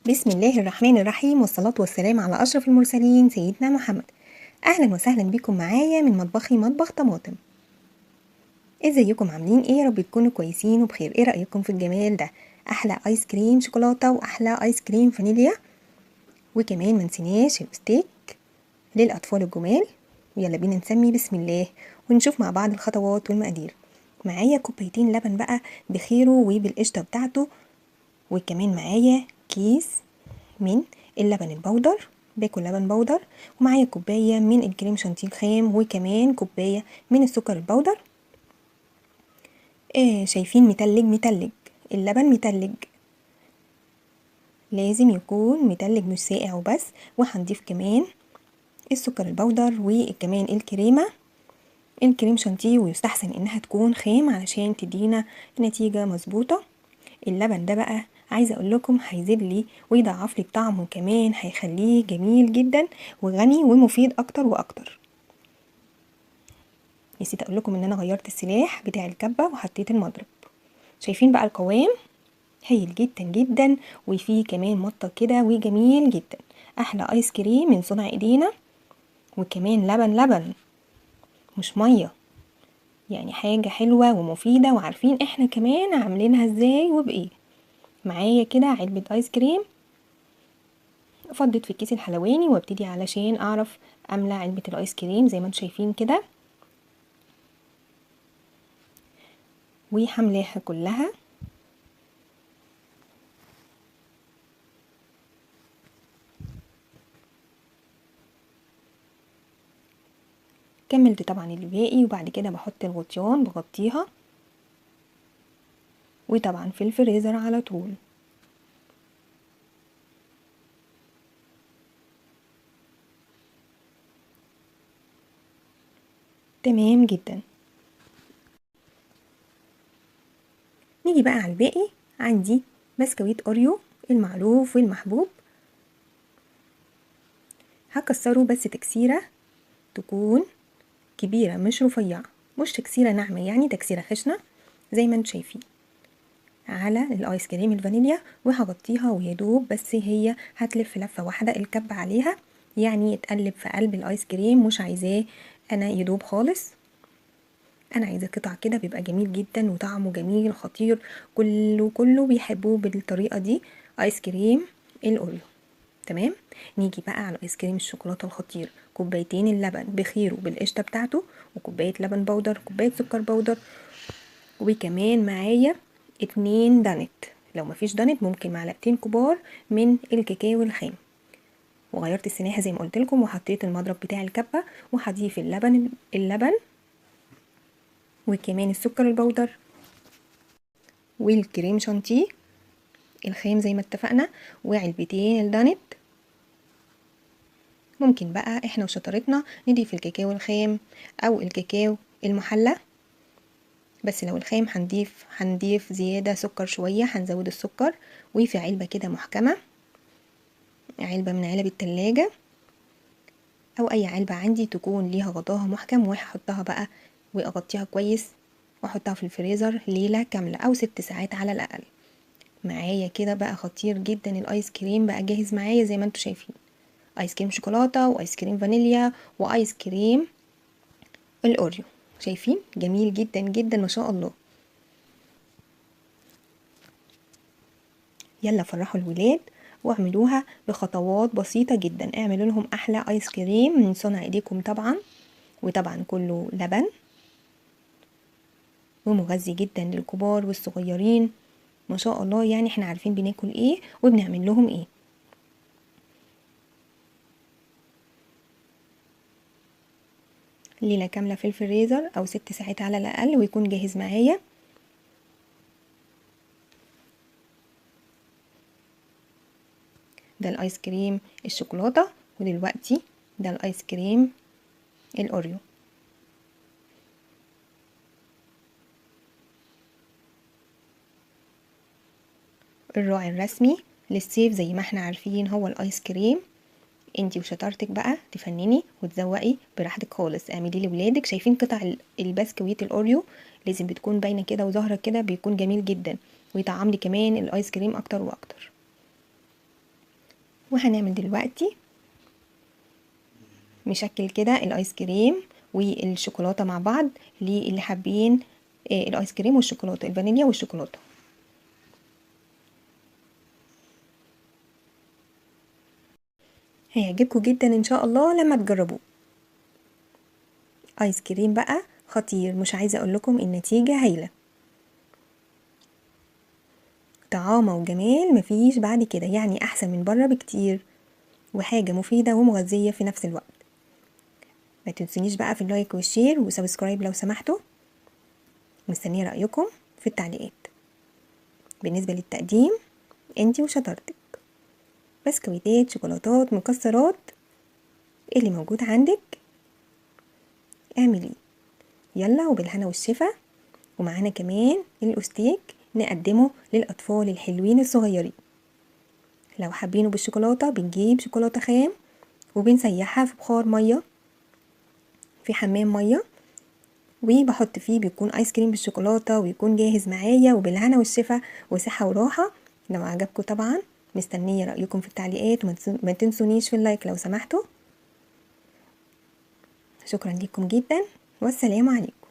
بسم الله الرحمن الرحيم، والصلاة والسلام على أشرف المرسلين سيدنا محمد. أهلا وسهلا بكم معايا من مطبخي مطبخ طماطم. ازيكم عاملين ايه؟ يا رب تكونوا كويسين وبخير. ايه رأيكم في الجمال ده؟ احلى ايس كريم شوكولاتة واحلى ايس كريم فانيليا، وكمان ما نسيناش الستيك للاطفال الجمال. ويلا بينا نسمي بسم الله ونشوف مع بعض الخطوات والمقادير. معايا كوبايتين لبن بقى بخيره وبالقشطه بتاعته، وكمان معايا كيس من اللبن البودر، باكل لبن بودر، ومعايا كوباية من الكريم شانتيه الخام، وكمان كوباية من السكر البودر. شايفين متلج متلج، اللبن متلج، لازم يكون متلج مش ساقع وبس. وهنضيف كمان السكر البودر وكمان الكريمة الكريم شانتيه، ويستحسن انها تكون خام علشان تدينا نتيجة مظبوطة. اللبن ده بقى عايزه اقول لكم هيزيد لي ويضعف لي الطعم، وكمان هيخليه جميل جدا وغني ومفيد اكتر واكتر. نسيت اقول لكم ان انا غيرت السلاح بتاع الكبه وحطيت المضرب. شايفين بقى القوام هايل جدا جدا، وفيه كمان مطه كده وجميل جدا. احلى ايس كريم من صنع ايدينا، وكمان لبن لبن مش مية، يعني حاجة حلوة ومفيدة، وعارفين احنا كمان عاملينها ازاي وبايه. معايا كده علبة ايس كريم فضيت في الكيس الحلواني، وابتدي علشان اعرف املى علبة الايس كريم زي ما انتم شايفين كده، وهملاها كلها. كملت طبعا الباقي، وبعد كده بحط الغطيان بغطيها، وطبعا في الفريزر على طول. تمام جدا. نيجي بقى على الباقي. عندي بسكويت اوريو المعروف والمحبوب، هكسره بس تكسيره تكون كبيرة مش رفيعة، مش تكسيره ناعمة، يعني تكسيره خشنه زي ما انتم شايفين، على الايس كريم الفانيليا، وهغطيها ويدوب بس هي هتلف لفه واحدة الكب عليها، يعني يتقلب في قلب الايس كريم، مش عايزاه انا يدوب خالص، انا عايزه قطع كده، بيبقى جميل جدا وطعمه جميل خطير، كله بيحبوه بالطريقة دي ايس كريم الاوريو. تمام. نيجي بقى على ايس كريم الشوكولاتة الخطير. كوبايتين اللبن بخيره بالقشطه بتاعته، وكوبايه لبن بودر، كوباية سكر بودر، وكمان معايا 2 دانت، لو مفيش دانت ممكن معلقتين كبار من الكاكاو الخام. وغيرت السناحه زي ما قلت لكم، وحطيت المضرب بتاع الكبه، وهضيف اللبن وكمان السكر البودر والكريم شانتيه الخام زي ما اتفقنا، وعلبتين الدانت. ممكن بقى احنا وشطارتنا نضيف الكاكاو الخام او الكاكاو المحلى، بس لو الخام هنضيف زيادة سكر شوية، هنزود السكر. وفي علبة كده محكمة، علبة من علب التلاجة او اي علبة عندي تكون ليها غطاها محكم، وهحطها بقى واغطيها كويس واحطها في الفريزر ليلة كاملة او 6 ساعات على الاقل. معايا كده بقى خطير جدا الايس كريم بقى جاهز معايا زي ما انتم شايفين، ايس كريم شوكولاتة وايس كريم فانيليا وايس كريم الاوريو. شايفين جميل جدا جدا ما شاء الله. يلا فرحوا الولاد واعملوها بخطوات بسيطة جدا، اعملوا لهم احلى ايس كريم من صنع ايديكم طبعا، وطبعا كله لبن ومغذي جدا للكبار والصغيرين ما شاء الله، يعني احنا عارفين بناكل ايه وبنعمل لهم ايه. ليلة كاملة في الفريزر او 6 ساعات على الاقل، ويكون جاهز معايا. ده الايس كريم الشوكولاتة، ودلوقتي ده الايس كريم الاوريو. الراعي الرسمي للصيف زي ما احنا عارفين هو الايس كريم. انتي وشطارتك بقى تفنني وتزوقي براحتك خالص، اعملي لولادك. شايفين قطع البسكويت الاوريو لازم بتكون باينة كده وظاهره كده، بيكون جميل جدا ويطعم لي كمان الايس كريم اكتر واكتر. وهنعمل دلوقتي مشكل كده الايس كريم والشوكولاته مع بعض، للي حابين الايس كريم والشوكولاته، الفانيليا والشوكولاته. هيعجبكم جدا ان شاء الله لما تجربوه. ايس كريم بقى خطير، مش عايزه اقول لكم النتيجة هايلة، طعامه وجمال مفيش بعد كده، يعني احسن من بره بكتير، وحاجه مفيدة ومغذيه في نفس الوقت. ما تنسونيش بقى في ال like وال share و subscribe لو سمحتوا، مستنيه رايكم في التعليقات. بالنسبة للتقديم انتي وشطارتك، بسكويتات، شوكولاتات، مكسرات، اللي موجود عندك اعمليه. يلا وبالهنا والشفا. ومعانا كمان الاوستيك نقدمه للاطفال الحلوين الصغيرين. لو حابينه بالشوكولاته بنجيب شوكولاتة خام وبنسيحها في بخار مية، في حمام مية، وبحط فيه بيكون ايس كريم بالشوكولاته ويكون جاهز معايا. وبالهنا والشفا وصحة وراحة. لو عجبكم طبعا مستنيه رايكم في التعليقات، وما تنسونيش في اللايك لو سمحتوا. شكرا لكم جدا، والسلام عليكم.